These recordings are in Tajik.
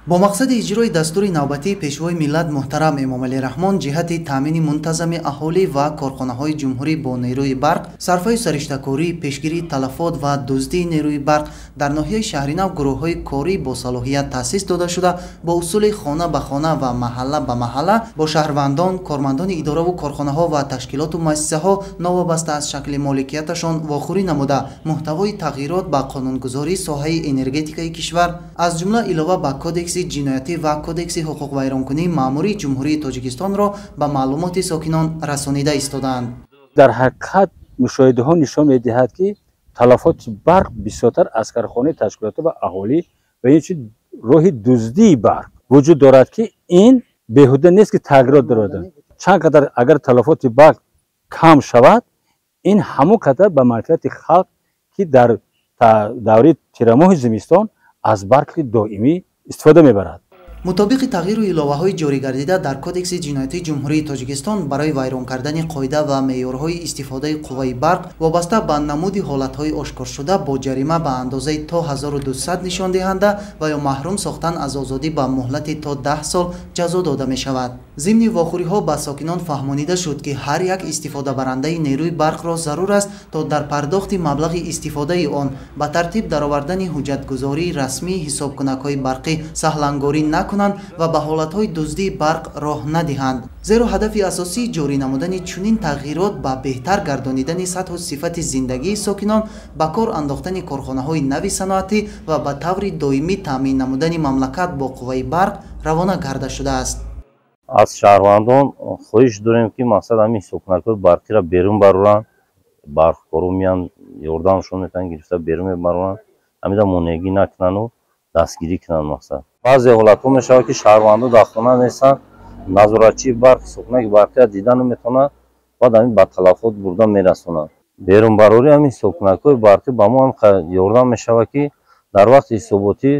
Бо мақсади иҷрои дастури навбатии Пешвои миллат муҳтарам Эмомалӣ Раҳмон ҷиҳати таъмини мунтазами аҳолӣ ва корхонаҳои ҷумҳурӣ бо нерӯи барқ, сарфаю сариштакорӣ, пешгирии талафот ва дуздии нерӯи барқ дар ноҳияи Шаҳринав гурӯҳҳои корӣ бо салоҳият таъсис дода шуда, бо усули хона ба хона ва маҳалла ба маҳалла бо шаҳрвандон, кормандони идораву корхонаҳо ва ташкилоту муассисаҳо новобаста аз шакли моликияташон вохӯрӣ намуда, муҳтавои тағйирот ба қонунгузории соҳаи энергетикаи кишвар, аз ҷумла илова ба Кодекси ҷиноятӣ ва Кодекси ҳуқуқвайронкунии маъмурии Ҷумҳурии Тоҷикистонро ба маълумоти сокинон расонида истодаанд. Дар ҳақиқат мушоҳидаҳо нишон медиҳад, ки талафоти барқ бисёртар аз корхонаи ташкилотӣ ва аҳолӣ ва инчунин роҳи дуздии барқ вуҷуд дорад, ки ин беҳуда нест, ки тағйирот дорад. Чанд қадар агар талафоти барқ кам шавад, ин ҳамон қадар ба манфиати халқ, ки дар давраи тирамоҳи зимистон аз барқи доимӣ истифода мебарад. Мутобиқи тағйиру иловаҳои ҷорӣ гардида дар Кодекси ҷиноятии Ҷумҳурии Тоҷикистон барои вайрон кардани қоида ва меъёрҳои истифодаи қувваи барқ вобаста ба намуди ҳолатҳои ошкоршуда бо ҷарима ба андозаи то 1200 нишондиҳанда ва ё маҳрум сохтан аз озодӣ ба муҳлати то 10 сол ҷазо дода мешавад. Зимни вохӯриҳо ба сокинон фаҳмонида шуд, ки ҳар як истифодабарандаи нерӯи барқро зарур аст, то дар пардохти маблағи истифодаи он ба тартиб даровардани ҳуҷҷатгузории расмии ҳисобкунакҳои барқӣ саҳлангорӣ накунанд ва ба ҳолатҳои дуздии барқ роҳ надиҳанд. Зеро ҳадафи асосии ҷорӣ намудани чунин тағйирот ба беҳтар гардонидани сатҳу сифати зиндагии сокинон, ба кор андохтани корхонаҳои нави саноатӣ ва ба таври доимӣ таъмин намудани мамлакат бо қувваи барқ равона карда шудааст. Аз шаҳрвандон хоҳиш дорем, ки мақсад ҳамин ҳисобкунакҳои барқиро берун бароранд. Барқкоро меянд, ёрдамшон метавонанд, гирифта берун мебароранд. Ҳамида монеагӣ накунану дастгирӣ кунанд. Мақсад баъзе ҳолатҳо мешавад, ки шаҳрвандон дар хона нестанд, назоратчии барқ ҳисобкунаки барқиро дида наметавонад, баъд ҳамин ба талафот бурда мерасонанд. Берунбарории ҳамин ҳисобкунакҳои барқӣ ба мо ҳам ёрдам мешавад, ки дар вақти ҳисоботӣ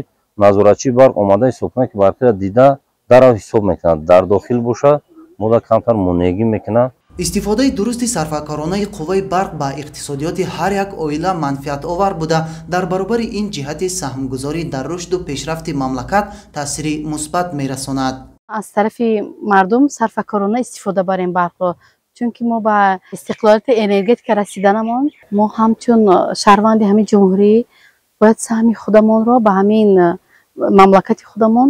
назоратчии барқ омада ҳисобкунаки барқиро дида дарав ҳисоб мекунад. Дар дохил бошад, мода камтар монеагӣ мекунад. Истифодаи дурусти сарфакоронаи қувваи барқ ба иқтисодиёти ҳар як оила манфиатовар буда, дар баробари ин ҷиҳати саҳмгузорӣ дар рушду пешрафти мамлакат таъсири мусбат мерасонад. Аз тарафи мардум сарфакорона истифода барем барқро, чунки мо ба истиқлолияти энергетика расиданамон, мо ҳамчун шаҳрванди ҳамин ҷумҳурӣ бояд саҳми худамонро ба ҳамин мамлакати худамон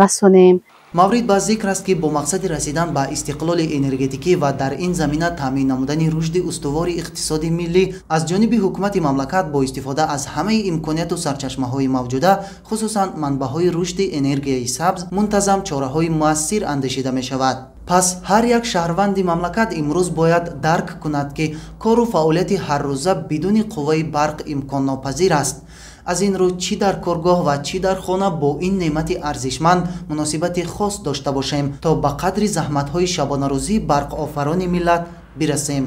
расонем. Маврид ба зикр аст, ки бо мақсади расидан ба истиқлоли энергетикӣ ва дар ин замина таъмин намудани рушди устувори иқтисоди миллӣ аз ҷониби ҳукумати мамлакат бо истифода аз ҳамаи имконияту сарчашмаҳои мавҷуда, хусусан манбаъҳои рушди энергияи сабз, мунтазам чораҳои муассир андешида мешавад. Пас ҳар як шаҳрванди мамлакат имрӯз бояд дарк кунад, ки кору фаъолияти ҳаррӯза бидуни қувваи барқ имконнопазир аст. Аз ин рӯ чӣ дар коргоҳ ва чӣ дар хона бо ин неъмати арзишманд муносибати хос дошта бошем, то ба қадри заҳматҳои шабонарӯзии барқофарони миллат бирасем.